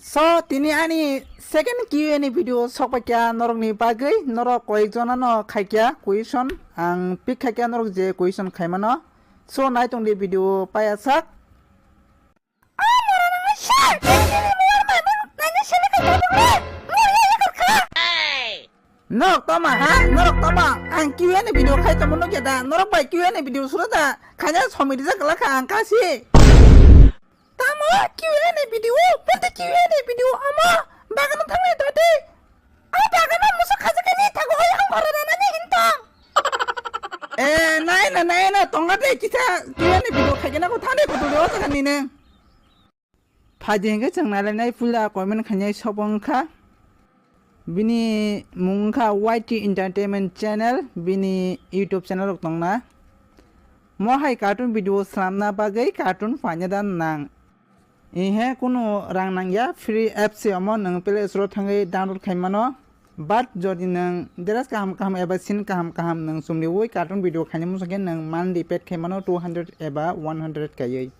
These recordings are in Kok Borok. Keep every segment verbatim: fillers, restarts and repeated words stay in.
So, tini ani second Q and A video sokpaikha norokni bagwi, norok koyekjonano khaikha question, ang pick khaikha norok je question khaimano. So, naitongdi video paiyasak. Norok toma ha, norok toma. Ang Q and A video khai tongmo nukya da, norok bai Q and A video sura da, khaina somoi rijak glak kha ang kasi. Tamo Q and A video, bonte Q and A video omo bagano thangwi dodi. O bagano musu khajakani thago oi ang ghoro ranani hintong. Eh, nai na, nai na, tonga de kisa Q and A video khaigena ko thani ko dole o jaga ni ne. Phaidi hingke chwng nailainai puila comment khainai sobo wngkha. Bini mung wngkha Y T Entertainment Channel, bini YouTube channel rok tongna. Mo hai cartoon video swnamna bagwi cartoon phaina da nang. Ihe kunu rang nangya, free apps se omo nwng Play Store o thangwi download khai mano. But jodi nwng dress kaham kaham eba scene kaham kaham nwng chumriwi cartoon video khaina muchungkhe nwng monthly paid khai mano two hundred eba one hundred kaiwi.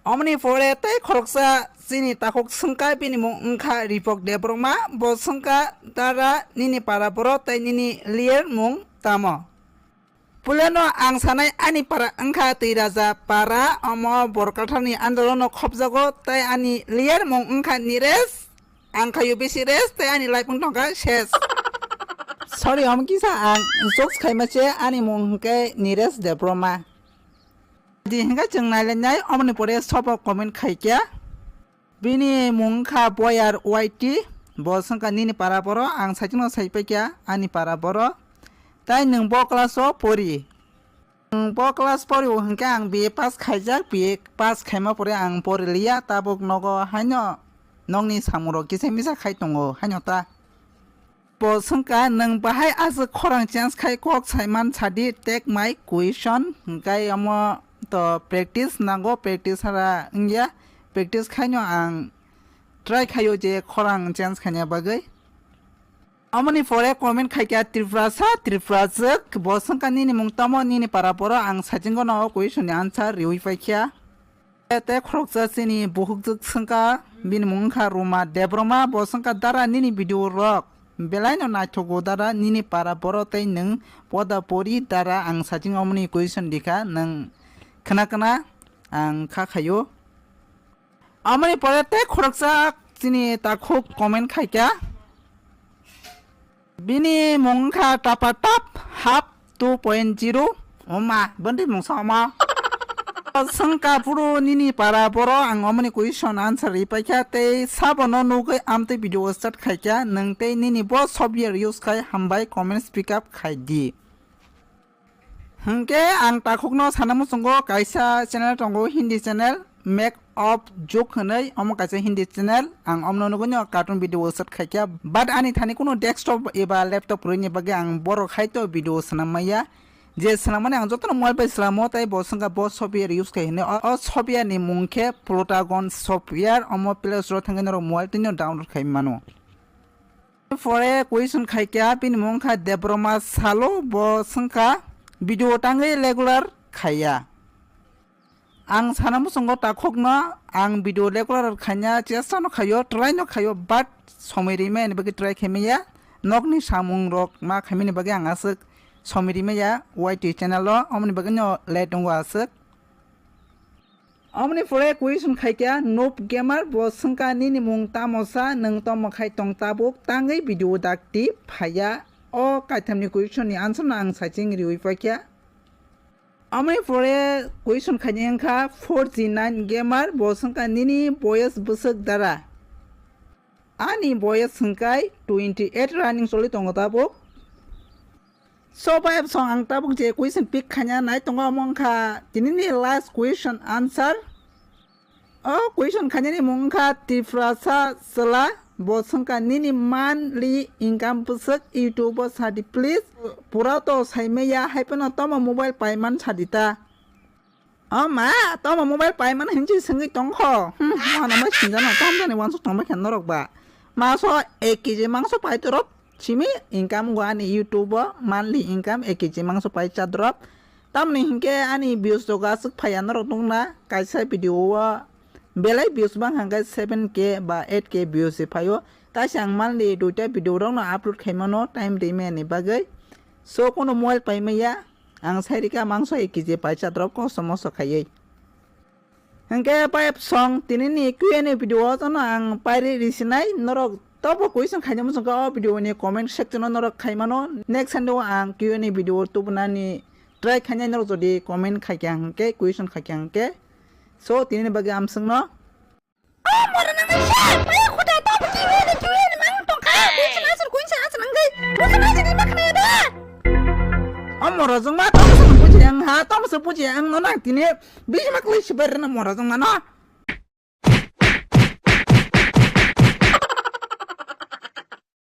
Omoni pore tei khoroksa chini takhuk swngkha, bini mung wngkha Ripok Debbarma, bo swngkha dara nini para borok tei nini liyer mung tamo? Puleno ang sanai ani para wngkha Twiraja para, omo Borkathani andolono khopjago tei ani liyer mung wngkha Niresh, ang khayo bisi rest tei ani life wng tongkha ses. Sorry, omo kisa ang jokes khaima se, ani mung hwnkhe Niresh Debbarma. Di hingke chwng nailainai, omoni pore sobo comment khaikya. Bini mung wngkha Boyar Y T, bo swngkha nini para boro, ang saichungno saipaikya ani para boro. Tai nwng bo class o pori? Nwng bo class pori o hingke ang B A pass khaijak, B A pass khaima pore ang pori liya, tabuk nogo haino nokni samung rok kisa misa khai tongo haino ta. Bo swngkha, nwng bahai aswk khorang change khai kok saiman sadi, take my question. Hwnkhe omo to practice nango, practice hara wngya, practice khaino ang try khaio je khorang change khaina bagwi. Omoni pore comment khaikha Tripurasa, Tripurajwk, bo swngkha nini mung tamo, nini para boro, ang saichungo no o question ni answer riwi paikha. Tei khoroksa chini buhukjwk swngkha, bini mung wngkha Ruma Debbarma, bo swngkha, "Dara, nini video rok belaino naithogo dara, nini para boro tei nwng poda pori dara, ang saichung omoni question dikha, nwng khna khna ang kha khaio." Omoni pore tei khoroksa chini takhuk comment khaikha. Bini mung wngkha Tapa Tap Hap two point zero. Oma, bwndwi mungsa oma. Swngkha phuru nini para boro, ang omoni question answer ri paikha tei sabono nugwi amtwi video start khaikha, nwng tei nini bo software use khai hambai comments pick up khai di. Hwnkhe ang takhukno sana muchungo, kaisa channel tongo, Hindi channel, Make of Joke hwnwi, omo kaisa Hindi channel. Ang omno nugwi no cartoon video start khaikha, but ani thani kuno desktop eba laptop kwrwini bagwi ang borok hai to video swnam maya. Je swnam mani ang jotono mobile bai swlamo, tei bo swngkha bo software use khai hwnwi. O, o software ni mung khe Protagon software, omo Play Store thangwi norok mobile twino download khai mano. Pore question khaikha, bini mung kha Debbarma Salo, bo swngkha video tangwi regular khaiya. Ang sana muchungo takhukno ang video regular khaina chesta no khaio, try no khaio, but somoi rimani bagwi try khaimaya, nokni samung rok ma khaimani bagwi ang aswk somoi rimaya Y T channel o, omoni bagwi no late tongo aswk. Omoni pore question khaikha Noob Gamer, bo swngkha, "Nini mung tamo sa, nwng tamo khai tong tabuk, tangwi video dakti phaiya?" O kaithamni question ni answer no ang saiching riwi paikha. Omoni pore question khaini wngkha four G nine Gamer, bo swngkha, "Nini boyes bwswk dara?" Ani boyes hwnkhe twenty eight running choli tongo tabuk. So, bai song ang tabuk je question pick khaina nai tongo, omo wngkha tinini last question answer. O question khainani mung wngkha Tiprasa Chwla, bo swngkha, "Nini monthly income bwswk YouTube o sadi please." Pura to saimaya, hai phano tamo mobile paiman sadi ta. O ma, tamo mobile paimani hinwi swngwi tongkho. Hmm, mano mai sinjano, tamo jani wansuk tongbai kha norok ba. Maso ek K G mangso pai torop simi income go ani YouTube o monthly income ek K G mangso pai cha drop. Tamni hinkhe ani views joga aswk phaiya norok nukna, kaisa video o Belai views bang hangkhe seven K ba eight K views se phaio. Taisa ang monthly duita video rokno upload khaimano time rimani bagwi. So kono mobile paimaya, ang sairika mangso ek kg paisa drop koso moso khaiwi. Hingke pai song tinini Q and A video o jono ang pairi risinai norok tobo question khaina muchungkha o video ni comment section o norok khaimano. Next Sunday o ang Q and A video tubunani try khainai norok jodi comment khaikha hingke question khaikha hingke. So tinini bagwi amswngno. O mora nang nai se, pai khuda to ki we de ki we mang tong kha. Kuisa na sir kuisa na sir nang dai. Kuisa na sir ma khna da. O mora jong ma to sa buji ang ha, to sa buji ang no nang tini. Bisi ma klai sibar na mora jong ma no.